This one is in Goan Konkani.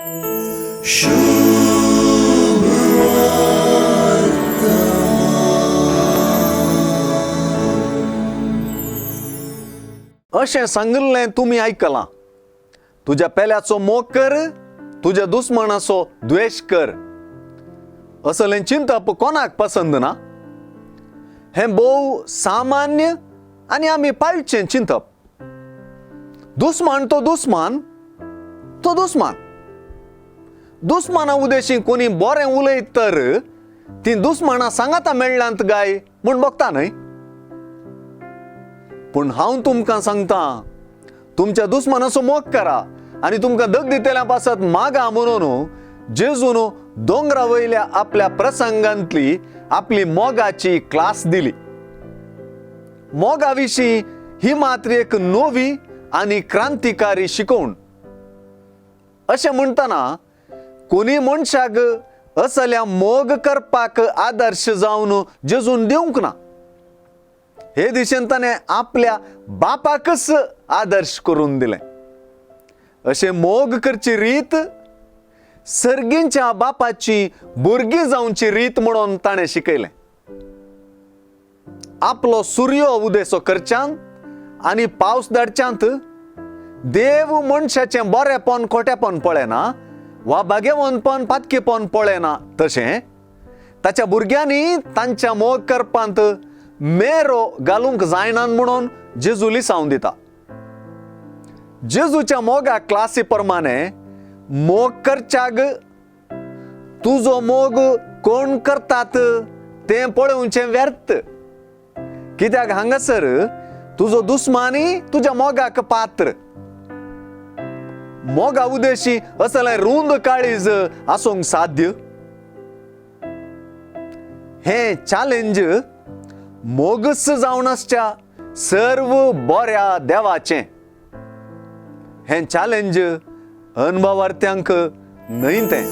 अशें सांगिल्लें तुमी आयकलां, तुज्या पेल्याचो मोग कर, तुज्या दुस्मानाचो द्वेश कर. असलें चिंतप कोणाक पसंद ना? हें भोव सामान्य आनी आमी पाळचें चिंतप. दुस्मान तो दुस्मान तो दुस्मान. दुस्माना उदेशी कोणी बरें उलयत तर तीं दुस्मानां सांगाता मेळ्ळ्यांत गाय म्हूण बगता न्हय. पूण हांव तुमकां सांगता, तुमच्या दुस्मानाचो मोग करा आनी तुमकां दग दितल्या पासत मागा म्हणून जेजून दोंगरा वयल्या आपल्या प्रसंगांतली आपली मोगाची क्लास दिली. मोगा विशीं ही मात्र एक नवी आनी क्रांतिकारी शिकवण. अशें म्हणटना कोणी मनशाक असल्या मोग करपाक आदर्श जावन जेजून दिवंक ना. हे दिशेन ताणें आपल्या बापाकच आदर्श करून दिलें. अशें मोग करची रीत सर्गींच्या बापाची भुरगीं जावची रीत म्हणून ताणें शिकयलें. आपलो सुर्यो उदेसो करच्यांत आनी पावस धाडच्यांत देव मनशाचें बरेंपण खोटेपण पळयना वा भाग्यवंतपण पातकेपण पळयना, तशें ताच्या भुरग्यांनी तांच्या मोग करपांत मेरो घालूंक जायना म्हणून जेजू लिसांव दिता. जेजूच्या मोगा क्लासी प्रमाणे मोग करच्याक तुजो मोग कोण करतात तें पळोवचें व्यर्थ, कित्याक हांगासर तुजो दुस्मानी तुज्या मोगाक पात्र. मोगा उदेशी असलें रूंद काळीज आसूंक साध्य. हें चॅलेंज मोगस जावन आसच्या सर्व बऱ्या देवाचें. हें चॅलेंज अनभवार्थ्यांक न्हय तें.